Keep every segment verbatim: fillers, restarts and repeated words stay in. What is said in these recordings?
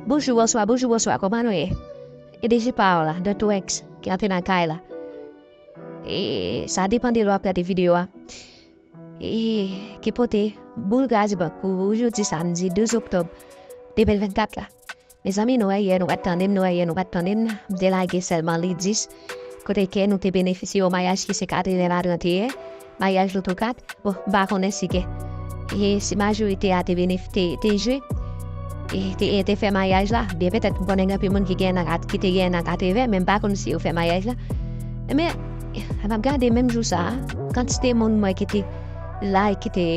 Bonjou, bonswa, bonjou, bonswa, kòman nou ye? E D J pa w la, Dòkta X, ki antre nan kay la. E sa depann de lè w ap gade videyo a. E ki pote boul kraze bank pou ou jodi samdi douz oktòb de mil vennkat la. Mezanmi, nou wè yè, nou pa t tande m, nou wè yè, nou pa t tande m. M te lage sèlman li dis. Kote ke nou te benefisye yon mayaj ki se katreven a trannteyen, mayaj loto kat. Bon, m pa konnen si gen, e si majorite a te benef-, te, te jwe, e te, e te fè mayaj la. Byen petèt, m konnen gen anpil moun ki gen nan kat-, ki te gen nan katreven, men m pa konn si yo fè mayaj la. Men, m ap gade menm jou sa a, kantite moun mwen ki te like, ki te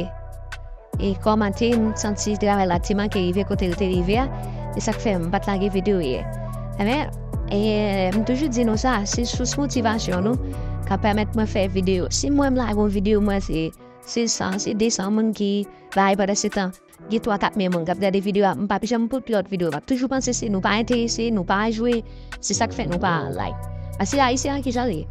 e kòmante, m santi travay la te manke rive kote l te rive a. Se sa k fè m pa t lage videyo yè. Ebyen, e, m toujou di nou sa, se sous motivasyon nou k ap pèmèt mwen fè videyo. Si m wè m lage yon videyo, m wè se, se san, se de san moun ki bay pandan se tan. Gen twa, kat mil moun k ap gade videyo a, m p ap janm pote lòt videyo. M ap toujou panse se nou pa enterese, nou pa jwe, se sa k fè nou pa like. Paske Ayisyen an ki jan l ye.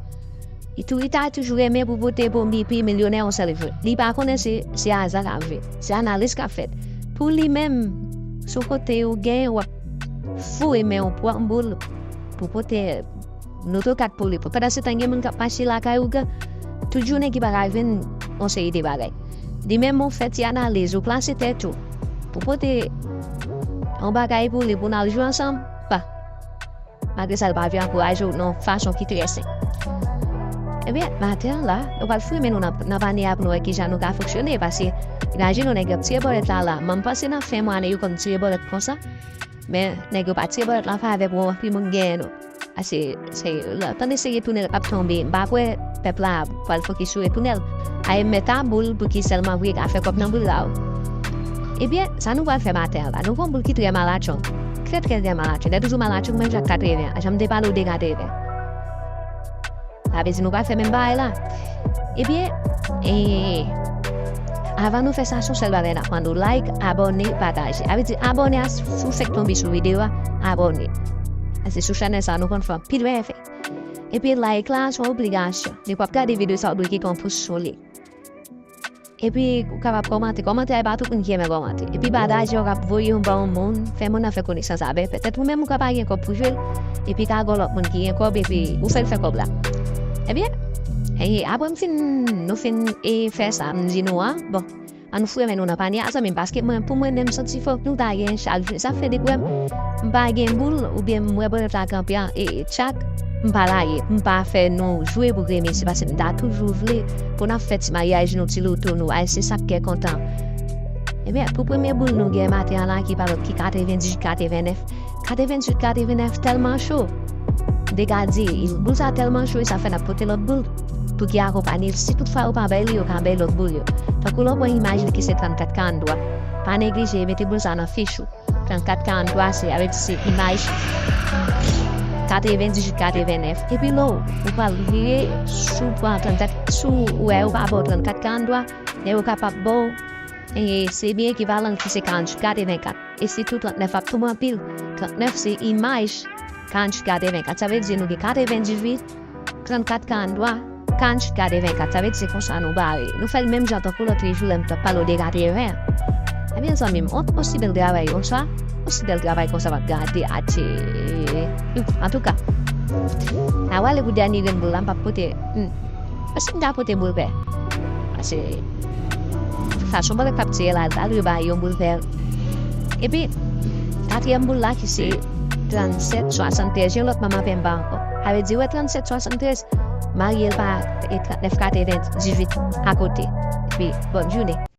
Li tou, li ta toujou renmen pou pote pou M V P milyonè yon sèl jou. Li pa konnen se, se aza k ap jwe. Se analiz k ap fèt. Pou li menm, sou kote ou gen, w ap foure men w pran boul pou pote loto kat pou li. Pandan se tan, gen moun k ap mache lakay ou, gen tout jounen ki pa ka jwenn yon seri de bagay. Li menm, ou fè ti analiz, ou klase tèt ou pou pote yon bagay pou li, pou n al jwe ansanm. Pa. Malgre sa, l pa vle ankouraje w nan yon fason ki trè senp. Ebyen, maten an la, nou pral foure men nou nan, nan panye a pou nou wè kijan nou ka fonksyone, paske imajine w, nèg yo ap tire bòlèt la, la. Mwen, m panse nan fen mwa ane, yo konn tire bòlèt konsa, men nèg yo pa tire bòlèt la an favè pou anpil moun genyen, non. A, se, se, la, tande se retounèl k ap tonbe. M pa kwè pèp la pral fokis sou retounèl. A, e mèt a boul pou ki sèlman vre ka fè kòb nan boul la, o. Ebyen, sa nou pral fè maten an la. Nou gen yon boul ki trè malatchong. Trè, trè, trè malatchong. Lè toujou malatchong, menm jan ak katreven an. Jan m te pale w de katreven. Sa vle di nou pral fè menm bagay la. Ebyen, e, avan nou fè sa, se yon sèl bagay n ap mande w, like, abòne, pataje. Sa vle di abòne a, si w fèk tonbe sou videyo a, abòne. Paske sou chanèl sa, nou konn fè anpil bèfè. Epi like la, se yon obligasyon. Depi w ap gade videyo sa, ou dwe kite yon pous sou li. Epi ou kapab kòmante. Kòmantè a, e pa tout moun ki renmen kòmante. Epi pataje, ou kab voye yon ba yon moun, fè moun nan fè konesans avè l. Petèt ou menm ou ka pa gen kòb pou jwe l, epi ka gen lòt moun ki gen kòb, epi ou fè l fè kòb la. Ebyen, e, apre m fin, nou fin, e, fè sa, m di nou an, bon, ann foure men nou nan panye a, zanmi m, paske mwen, pou mwen, menm santi fòk nou ta gen chak jou. Sa fè depi w wè m, m pa gen boul, oubyen m wè bòlèt la kanpe an, e, e, tchak, m pa lage, m pa fè nou jwe pou gremesi, paske m ta toujou vle pou n ap fè ti maryaj nou, ti loto nou, ay, se sa k kè kontan. Ebyen, pou premye boul nou gen maten an la, ki pa lòt ki katrevendizuit katrevennèf. Katrevendizuit katrevennèf tèlman cho. M te ka di, boul sa tèlman cho, e sa fè n ap pote lòt boul pou ki akonpanye l. Si toutfwa yo pa bay li, yo ka bay lòt boul yo. Tankou lè w pran imaj li ki se trannkat karanntwa. Pa neglije mete boul sa nan fich ou. Trannkat karanntwa, se, avèk se imaj katrevendizuit katrevennèf. Epi lè w, ou pral vire, si w pran trannkat, si w wè yo pa ba w trannkat karanntwa, men yo kapab ba w, e, se byen ekivalan ki se karanntuit katrevenkat. E sitou trannèf ap tonbe anpil. Trannèf se imaj karanntuit katrevenkat. Sa vle di nou gen katrevendizuit, trannkat karanntwa, karanntuit katrevenkat. Sa vle di se konsa nou bare. Nou fè l menm jan tankou lòt jou lè m t ap pale w de katreven an. Ebyen, zanmi m, on, on si bèl travay konsa, on si bèl travay konsa w ap gade, atye. Antouka, n a prale pou dènye grenn boul la, m p ap pote, hmm, si m ta pote boul vè. Paske fason bòlèt k ap tire la, l ta dwe bay yon boul vè. Epi, katriyèm boul la ki se trannsèt swasanntrèz, yon lòt manman pè m pa ankò. Sa vle di, wè, trannsèt swasanntrèz, marye l pa, e, trannèf katrevendizuit akote. Epi, bòn jounen.